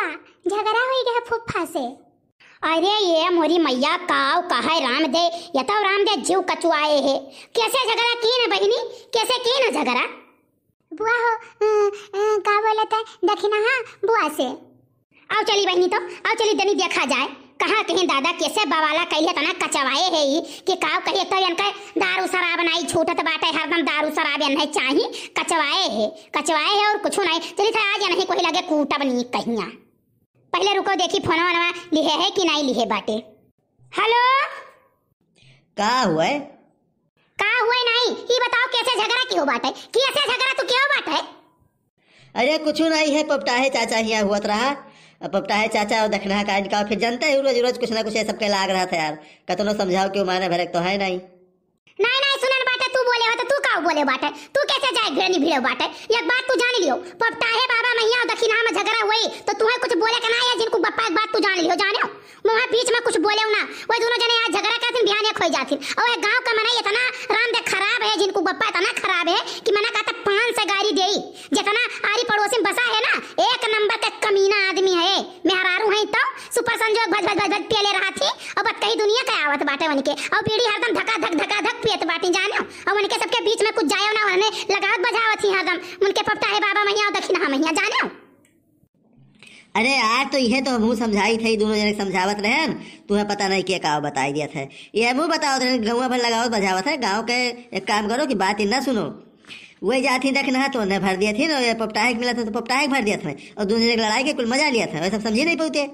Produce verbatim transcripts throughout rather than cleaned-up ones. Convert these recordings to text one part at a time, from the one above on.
झगड़ा होइ गया फूफा से। अरे ये मोरी मैया, काव कहे राम दे, ये तो राम दे जीव कचुआए है। कैसे झगड़ा की न बहिनी, कैसे की न झगड़ा? बुआ हो, अ, अ, का बोलत है दखिनहा बुआ से। आओ चली बहिनी तो, आओ चली दनी देखा जाए, कहाँ कहीं दादा कैसे बवाला कैले तना कचवाए है ई कि काव कहिए तो इनका दारू शराब नाई छूटत बाटे, हरदम दारू शराब इन्हें चाही, कचवाए है, कचवाए है और कुछ नहीं। चली था आज नहीं कोई लगे कूटब नी कहिया। पहले रुको देखी फोनवा वनवा लिहे है कि नाई लिहे बाटे। हेलो। का हुए? का हुए नाई, ई बताओ कैसे झगड़ा की हो बाटे? कैसे झगड़ा तू की हो बाटे? अरे कुछ नहीं है, पपटाहे चाचा हियाँ हुआ रहा। अब पपटाहे चाचा और दखिनहा का इनका फिर जानते हैं, रोज रोज कुछ ना कुछ ये सबके लाग रहा था यार। कतनो समझाओ कि माने भरे तो है नहीं। नाई, नाई, सुनन बाटे, तू बोले हो तो तू का बोले बाटे? तू कैसे जाए भिड़नी भिड़े बाटे? एक बात तू जान लियो, पपटाहे बाबा महिया और दखिनहा में झगड़ा हुई तो तुम्हें कुछ बोले के ना है, जिनको बप्पा एक बात तू जान लियो, जाने हो? मुँह बीच में कुछ बोले हो ना, वही दोनों जने आज झगड़ा करथिन, बिहान एक हो जाथिन। और एक गाँव का मनई इतना राम दे खराब है, जिनको बप्पा इतना खराब है कि मना कहता पान से गारी देई। जितना आरी पड़ोसी में बसा है ना, एक नंबर का कमीना आदमी है। मेहरारू हैं तो सुपर संजोग भज भज भज भज पियले रहा थी। और बतकही दुनिया का आवत बाटे उनके, और बीड़ी हरदम धका धक धका धक पियत बाटी जाने। और उनके सबके बीच में कुछ जायो ना, उन्हें लगावत बजावत ही हरदम। उनके पपटाहे बाबा महिया और दखिनहा महिया जाने। अरे यार, तो इहे तो हमहू समझाई थे, दोनों जने समझावत रहन, तुम्हें पता नहीं के का बताई दिया था। ये हमहू बतावत रहन, गौवा भर लगावत बजावत है, गाँव के एक काम करो कि बात ही ना सुनो। वही जात ही दखिनहा तो उन्हें भर दिया थी ना, ये पपटाहे के मिला था तो पपटाहे के भर दिया था, और दोनों जने लड़ाई के कुल मजा लिया था, वह सब समझी नहीं पाते।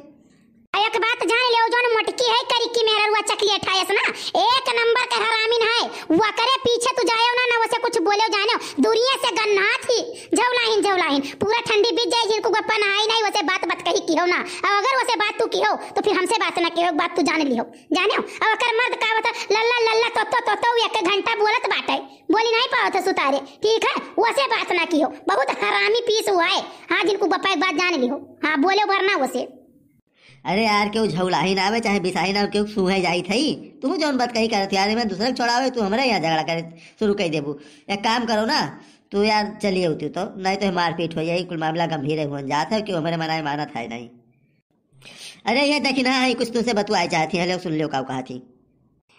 आ एक बात जान ले, जौन मोटकी है करी की मेहररुआ चकलेट है ना, एक नंबर के हरामिन है, वकरे पीछे तू जायो ना, ना वसे कुछ बोले जाने, दुनिया से गन्ना थी, झौलाहिन, झौलाहिन, पूरा ठंडी बीत जाए, जिनको गप्पा नहाई नहीं, वसे बात बतकही की हो ना, और अगर वसे बात तू की हो, तो फिर हमसे बात ना की हो, बात तू जान लिहो, जाने हो, और अगर मर्द का बता, लल्ला, लल्ला, तोतो, तोतो, एक घंटा बोलत बाटे, बोली नहीं पावत है सुतारे, ठीक है, वसे बात ना की हो, बहुत हरामी पीस हुआ है, हाँ, जिनको गप्पा एक बात जान लिहो, हाँ, बोले भरना वसे। अरे यार, केहू झौलाही ना आवे, चाहे बिसाही ना आवे, केहू सूंघे जाई थई। तू जौन बात कही करत यार, मैं दूसरे के छोड़ावे, तू हमरे यहाँ झगड़ा करे शुरू कर देबू। एक काम करो ना, तू यार चलिए होती तो, नहीं तो मारपीट हो जाई, कुल मामला गंभीर है, हुन जात है, केहू हमरे मनाए मानत है नहीं। अरे ये दखिनहा है, कुछ तुमसे बतुआए चाहती है, ले सुन लो का कहा थी।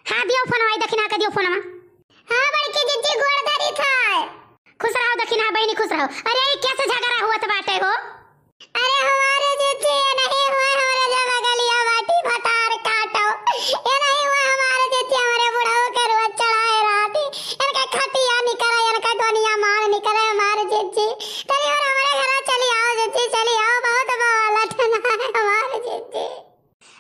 हाँ, दियो फोनवा, ई दखिनहा के दियो फोनवा। हाँ, बड़की जिज्जी, गोड़ धरी थाय। खुश रहो दखिनहा बहिनी, खुश रहो। अरे, ई कैसे झगड़ा हुआ तो बाटे हो? अरे, हमारे जिज्जी, ये नहीं हुआ हमारे जो बगलिया बाटी भतार काटो। ये नहीं हुआ हमारे जिज्जी, हमारे बुढ़ऊ के रोज चढ़ाए रहती। इनका खटिया निकले, इनका डोनिया मार निकले हमारे जिज्जी। तनी और हमारे घर चली आओ जिज्जी, चली आओ, बहुत बवाल ठना है हमारे जिज्जी।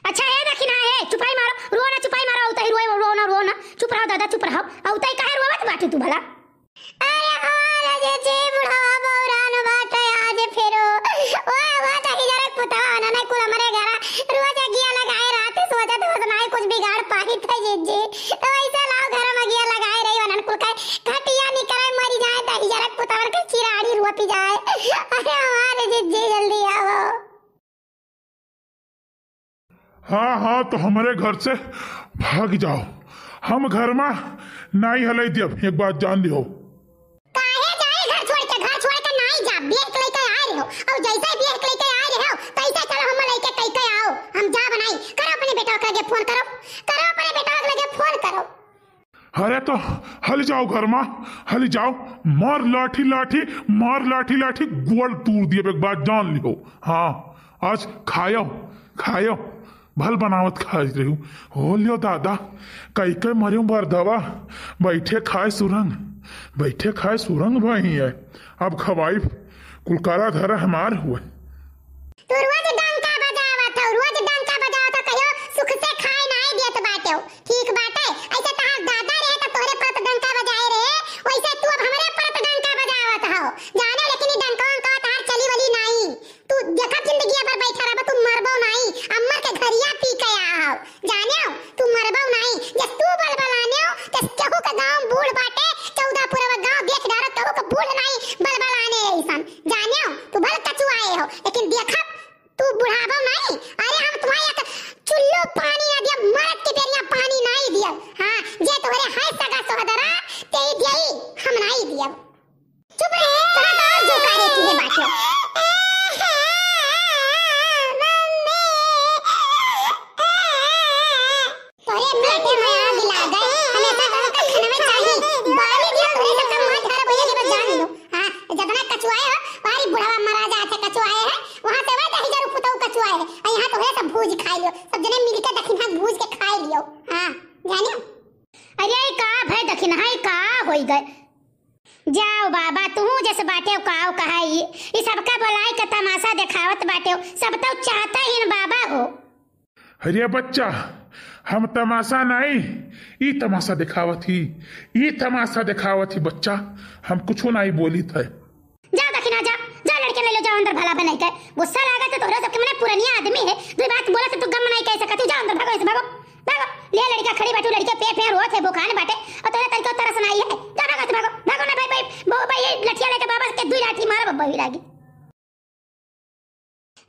अच्छा, ए दखिनहा, ए, चुपाई मारो, रो ना, चुपाई मारो, अउतही रोए, रो ना, रो ना, चुप रहो दादा, चुप रहो, अउतही काहे रोवत बाटी तू भला? अरे हो रे जिज्जी, बुढ़वा बौरान बाटे आज फेरो। ओ, ओ, दहिजरक पुतवा ना, ना, कुल हमरे घरा रोज अगिया लगाए रहती, सोचत होत नाई कुछ बिगाड़ पाई थे जिज्जी। तो ऐसे लाओ घर में अगिया लगाए रही, वनन कुल का खटिया निकले मरी जाए, दहिजरक पुतवन के चिराड़ी रोपी जाए। अरे हमारे जिज्जी जल्दी आओ। हाँ, हाँ, तो हमरे घर से भाग जाओ, हम घर में नाई हलई दियब, एक बात जान लिहो। काहे जाए घर छोड़ के, घर छोड़ के नाई जा, बियाह के लइके आए रहो, और जैसे ही बियाह के लइके आए रहो, तैसे चलो हम लइके तैके आओ, हम जा बनाई, करो अपने बेटा के लगे फोन करो, करो अपने बेटा के लगे फोन करो। अरे तो हल जाओ घर मा, हल जाओ, मार लाठी लाठी, मार लाठी लाठी, गोड़ तूर दिए, एक बात जान लिहो। हाँ, आज खायो, खायो, भल बनावत खाई रही। हो लियो दादा, कई कई मरियो बरदवा, बैठे खाए सुरंग, बैठे खाए सुरंग भाई है। अब खवाई कुल करा धरा हमार हुए। तू रोज डंका बजावत हो, रोज डंका बजावत हो, कहियो सुख से खाए नाई देत बाटे हो। ठीक बाटे, ऐसे तहार दादा रहे त तोहरे परत डंका बजाए रहे, वैसे तू अब हमरे परत डंका बजावत हो। जाने लेकिन ई डंका उंका तहार चली वली नाई। तू देखा जिंदगी भर बैठा रहबा, तू मरबो नाई, अम्मर के घरिया पी के आ हो। जाने हो, तू मरबो नाई, जब तू बलबलाने हो, जब केहू के गाँव बूढ़ बाटे, चौदह पुरवा गाँव देख डारा, केहू के बूढ़ नाई बलबलाने ऐसन। जाने हो, तू भल कचुआए हो, लेकिन देखा तू बुढ़ाबो नाई, अरे हम तुम्हारे एक चुल्लो पानी ना दिया, मरद के बेरिया पानी नाई दिया। हाँ, जे तोहरे है सगा सोहदरा, ते ही दिया, हम नाई दिया। चुप रहे, तोरा तो और जोकारे की है बात हो। भूज खाइ लियो, सब जने मिलके दखिनहा भूज के खाइ लियो। हाँ, जानियो। अरे, ई का भय दखिनहा, ई का होइ गए? जाओ बाबा, तुहू जस बाटेउ काव कहा ई, ई सबका बोलाइ के तमासा देखावत बाटेउ, सब तउ चाहता ही न बाबा हो। अरे बच्चा, हम तमासा नाहीं, ई तमासा देखावत ही, ई तमासा देखावत ही बच्चा, हम कुछो नाहीं बोलित है। जा दखिनहा, जा, जा लड़के ले लो, जाओ अंदर भला बनाइ के। गुस्सा लागत है तोहरा सबके, मने पुरनिया आदमी है, दुइ बात बोला से तू गम नाहीं कइ सकत, तू जा अंदर, भागो, ऐसे भागो, भागो। ले लड़का खड़ी बाटू, लड़के पे पे रोत है, भुखान बाटे, और तोहरा तनिको तरस नाहीं है। जा भागो, ऐसे भागो, भागो ना भाई, भाई, वो भाई, ये लठिया लेके बाबा के दुइ लाठी मारा, बब्बा भी लागी।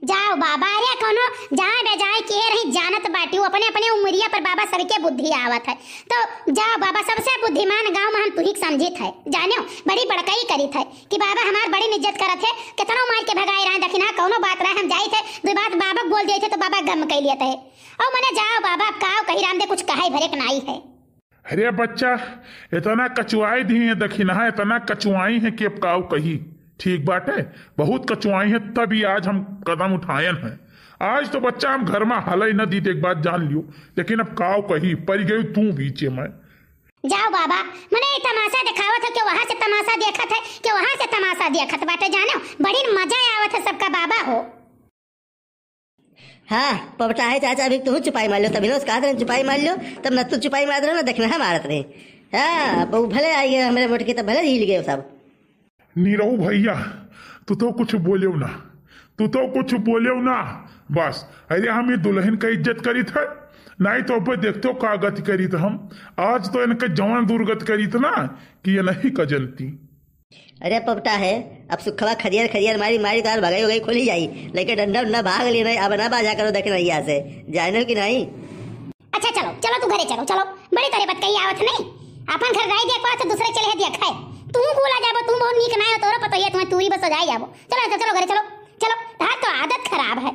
जाओ बाबा, अरे कौनो जाए बेजाए के रही जानत बाटी, अपने अपने उमरिया पर बाबा सबके बुद्धि आवत है। तो जाओ बाबा, सबसे बुद्धिमान गाँव में हम तुही के समझित है, जानियो, बड़ी बड़कई करित है कि बाबा हमार बड़ी इज्जत करत है, केतनो मार के भगाए रहे, दखिनहा कौनो बात रहे, हम जाइत है, दुइ बात बाबा के बोल दिए थे तो बाबा गम कइ लियत है। और मने जाओ बाबा, अब काव कही रामदे, कुछ कहे भरे के नाहीं है। अरे बच्चा, एतना कचुआइ दिहे हैं दखिनहा, एतना कचुआई हैं कि अब काव कही। ठीक बाटे, बहुत कचुआई हैं, तब ही आज हम कदम उठायन हैं। आज तो बच्चा हम घर मा हलइ न दीत, एक बात जान लियो, लेकिन अब काव कही, परि गयू तू बीचे मा। जाओ बाबा, मने ई तमासा देखावत है कि वहाँ से तमासा देखत है कि वहाँ से तमासा देखत बाटे, जानो, बड़ी मजा आवत है सबका बाबा हो। हाँ, पपटा है चाचा, अभी तू चुपाई मार लो, तभी ना उसका हाथ चुपाई मार लो, तब ना तू चुपाई मारत रहे, ना दखिनहा मारत रहे। हाँ, अब वो भले आइ गए हमरे मोटकी, तब भले हिल गए सब। निरहू भइया, तू तो कुछ बोलेउ ना, तू तो कुछ बोलेउ ना। बस, अरे हम ई दुलहिन क इज्जत करित है, नाहीं तो अब देखतेउ का गति करित हम। आज तो इनके जवान दुर्गत करित ना कि ये नहीं क जनती। अरे पपटा है, अब सुखवा खदियर खदियर मारी मारी तार भगाई उगाई खुली जाई। लइके डंडा उंडा भाग लेना, अब ना बाजा करो दखिनहिया से, जानो कि नाहीं? अच्छा चलो, चलो तू घरे चलो, चलो। बड़ी तोरे बतकही आवत नहीं, अपन घर नाहीं देखवा तो दूसरे चले है देख है। तू बोला जाबो, तू बहुत नीक नाहीं हो, तोरो पतोहिया तुम्हें तू ही बस सजाई जाबो। चलो, चलो, चलो घरे चलो, चलो। तार तो आदत खराब है।